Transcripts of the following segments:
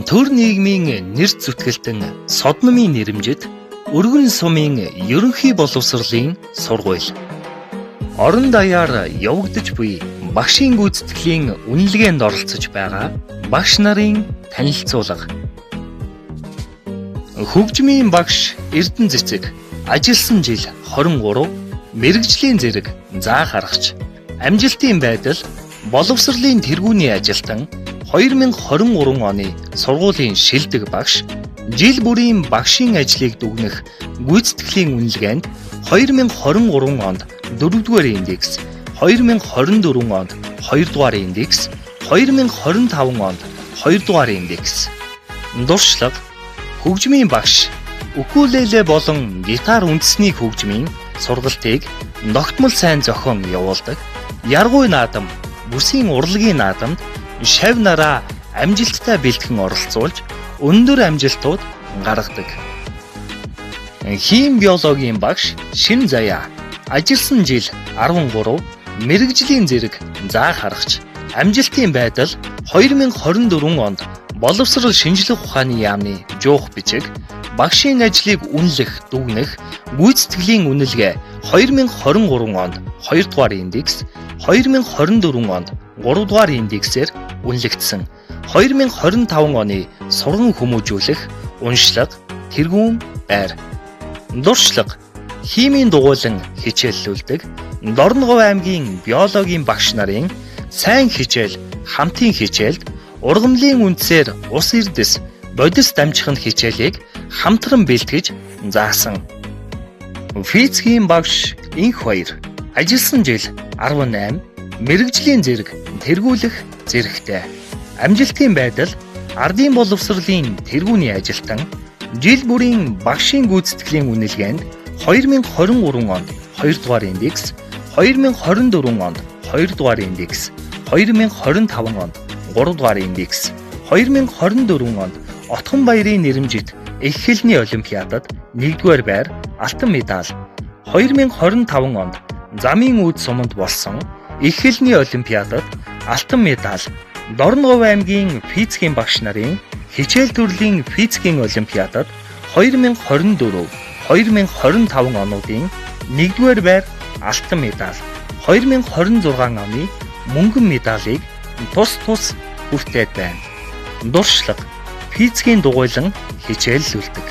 Төр нийгмийн нэр зүтгэлтэн Содномын нэрэмжит Өргөн сумын ерөнхий боловсролын сургууль. Орон даяар явагдаж буй багшийн гүйцэтгэлийн үнэлгээнд оролцож байгаа багш нарын танилцуулга. Хөгжмийн багш Эрдэнэ Цэцэг ажилласан жил 23, мэргэжлийн зэрэг заах аргач, амжилтын байдал боловсролын тэргүүний ажилтан, 2023 оны сургуулийн шилдэг багш, жил бүрийн багшийн ажлыг дүгнэх гүйцэтгэлийн үнэлгээнд 2023 онд 4-р индекс, 2024 онд 2-р индекс, 2025 онд 2-р индекс. Дуршлага хөгжмийн багш укулеле болон гитар үндэсний хөгжмийн сургалтыг ногтмол сайн зохион явуулдаг. Яргуй наадам, бүсийн урлагийн наадамд шав нараа амжилттай бэлтгэн оролцуулж өндөр амжилтууд гаргадаг. Хим биологийн багш Шин Заяа ажилласан жил 13, мэргэжлийн зэрэг заах аргач, амжилтын байдал 2024 онд боловсрол шинжлэх ухааны яамны жуух бичиг, багшийн ажлыг үнэлэх, дүгнэх гүйцэтгэлийн үнэлгээ 2023 онд 2-р индекс, 2024 онд 3-р индексээр үнэлэгдсэн. 2025 оны сурган хүмүүжүүлэх уншлага тэргүүн байр. Дуршлага химийн дугуйлан хичээллүүлдэг Дорноговь аймгийн биологийн багш нарын сайн хичээл, хамтын хичээлд ургамлын үндсээр ус эрдэс, бодис дамжих нь хичээлийг хамтран бэлтгэж заасан. Физикийн багш Инх Баяр ажилласан жил 18, мэргэжлийн зэрэг тэргүүлэх зэрэгтэй. Амжилтын байдал ардын боловсролын тэргүүний ажилтан, жил бүрийн багшийн гүйцэтгэлийн үнэлгээнд 2023 онд 2-р индекс, 2024 онд 2-р индекс, 2025 онд 3-р индекс, 2024 онд Отхон баярын нэрэмжит эх хэлний олимпиадад 1-р байр, алтан медаль, 2025 онд замын үүд суманд болсон эх хэлний олимпиадад алтан медаль, Дорноговь аймгийн физикийн багш нарын хичээл төрлийн физикийн олимпиадад 2024, 2025 онуудын 1-р байр, алтан медаль, 2026 оны мөнгөн медалийг тус тус хүртээд байна. Дуршлага физикийн дугуйлан хичээллүүлдэг.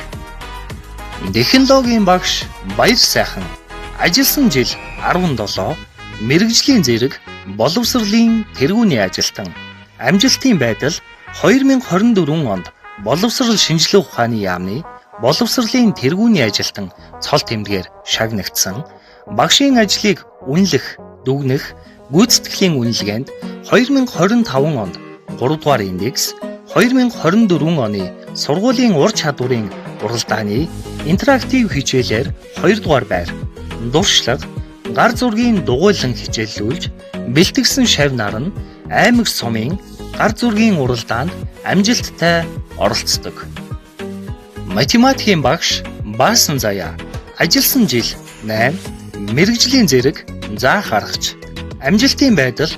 Технологийн багш Баяр Сайхан ажилласан жил 17, мэргэжлийн зэрэг боловсролын тэргүүний ажилтан, амжилтын байдал 2024 онд боловсрол шинжлэх ухааны яамны боловсролын тэргүүний ажилтан цол тэмдгээр шагнагдсан. Багшийн ажлыг үнэлэх, дүгнэх гүйцэтгэлийн үнэлгээнд 2025 онд 3-р индекс, 2024 оны сургуулийн ур чадварын уралдааны интерактив хичээлээр 2-р байр. Дуршлага гар зургийн дугуйлан хичээллүүлж бэлтгэсэн шав нар нь аймаг сумын гар зургийн уралдаанд амжилттай оролцдог. Математикийн багш Баасан Заяа ажилласан жил 8, мэргэжлийн зэрэг заах аргач, амжилтын байдал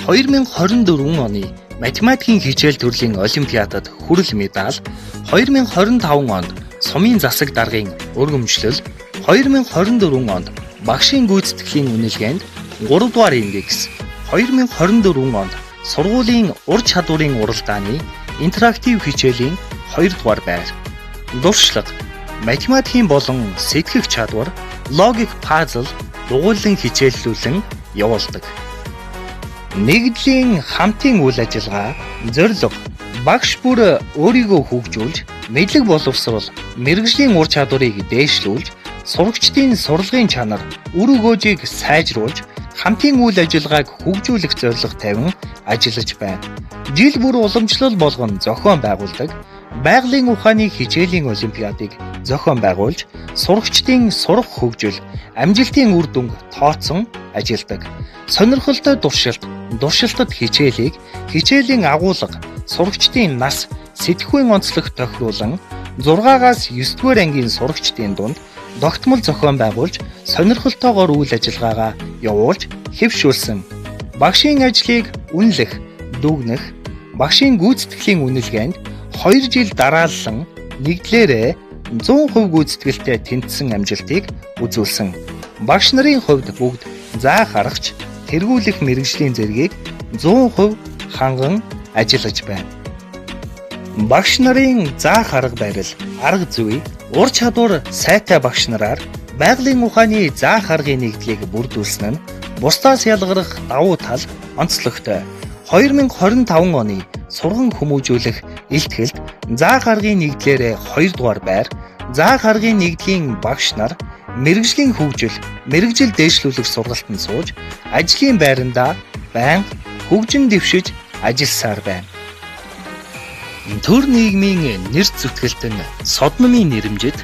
2024 оны математикийн хичээл төрлийн олимпиадад хүрэл медаль, 2025 онд сумын засаг даргын өргөмжлөл, 2024 онд багшийн гүйцэтгэлийн үнэлгээнд 3-р индекс, 2024 онд сургуулийн ур чадварын уралдааны интерактив хичээлийн 2-р байр. Дуршлага математикийн болон сэтгэх чадвар, логик пазл дугуйлан хичээллүүлэн явуулдаг. Нэгдлийн хамтын үйл ажиллагаа зорилго багш бүр өөрийгөө хөгжүүлж, мэдлэг боловсрол, мэргэжлийн ур чадварыг дээшлүүлж, сурагчдын сурлагын чанар, үр өгөөжийг сайжруулж, хамтын үйл ажиллагааг хөгжүүлэх зорилго тавин ажиллаж байна. Жил бүр уламжлал болгон зохион байгуулдаг байгалийн ухааны хичээлийн олимпиадыг зохион байгуулж, сурагчдын сурах хөгжил, амжилтын үр дүнг тооцсон ажилладаг. Сонирхолтой туршилт, туршилтад хичээлийг, хичээлийн агуулга, сурагчдын нас, сэтгхүйн онцлог тохируулан 6-аас 9-р ангийн сурагчдын дунд тогтмол зохион байгуулж, сонирхолтойгоор үйл ажиллагаагаа явуулж хэвшүүлсэн. Багшийн ажлыг үнэлэх, дүгнэх, багшийн гүйцэтгэлийн үнэлгээнд 2 жил дараалан нэгдлээрээ 100% гүйцэтгэлтэй тэнцсэн амжилтыг үзүүлсэн. Багш нарын хувьд бүгд заах аргач тэргүүлэх мэргэжлийн зэргийг 100% ханган ажиллаж байна. Багш нарын заах арга барил, арга зүй, ур чадвар сайтай багш нараар байгалийн ухааны заах аргын нэгдлийг бүрдүүлсэн нь бусдаас ялгарах давуу тал онцлогтой. 2025 оны сурган хүмүүжүүлэх илтгэлд заах аргын нэгдлээрээ 2 дугаар байр, заах аргын нэгдлийн багш нар мэргэжлийн хөгжил, мэргэжил дээшлүүлэх сургалтанд сууж ажлын байрандаа байнга хөгжин дэвшиж ажилласаар байна. Төр нийгмийн нэр зүтгэлтэн Содномын нэрэмжит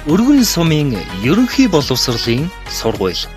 Өргөн сумын ерөнхий боловсролын сургууль.